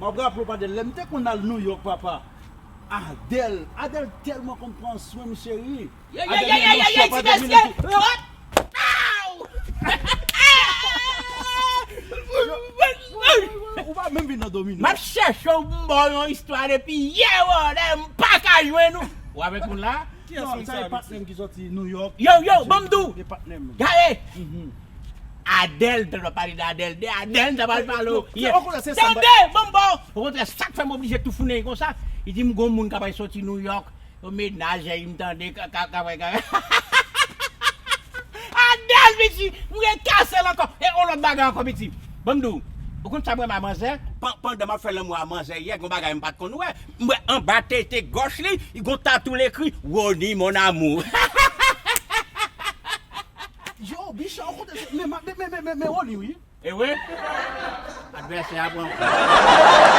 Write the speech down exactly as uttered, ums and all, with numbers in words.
M ap raple w, pa Adèl, lè m te konn al Nouyòk, papa. Adèl, Adèl tèlman konn pran swen m, cheri. Yo, yo, yo, yo, yo, yo, ti mesye. Hop! Pow! Ou pa menm vin nan domino. M ap chèche w pou m ba w yon istwa depi yè, wè, m pa ka jwenn ou. Ou avèk moun la? Non, sa e patnè m ki soti Nouyòk. Yo, yo, ban m di w. E patnè m. Gade! Adèl, tande w pale de Adèl, de Adèl, ta pral pale w. Yo, yo, yo, se sa, Tande, ban m ba w. Okontrè, sa k fè m oblije toufounen konsa. Li di m gon moun k ap soti Nouyòk. Yo, menaj, m tande, ka, ka, ka, ka. Adèl, piti, m gen kase l ankò. E yon lòt bagay ankò, piti. Ban m di w. Ou konn sa m renmen a manzè? Pan-, pandan m ap fè lanmou a manzè yè, gon bagay m pa t konn wè. M wè anba tete gòch li, li gon tatou l ekri Rony mon amour. Yo, Bicha, ou kote se, men, men, men, men, men, men Rony, wi. E wi? Advèsè a pran kou.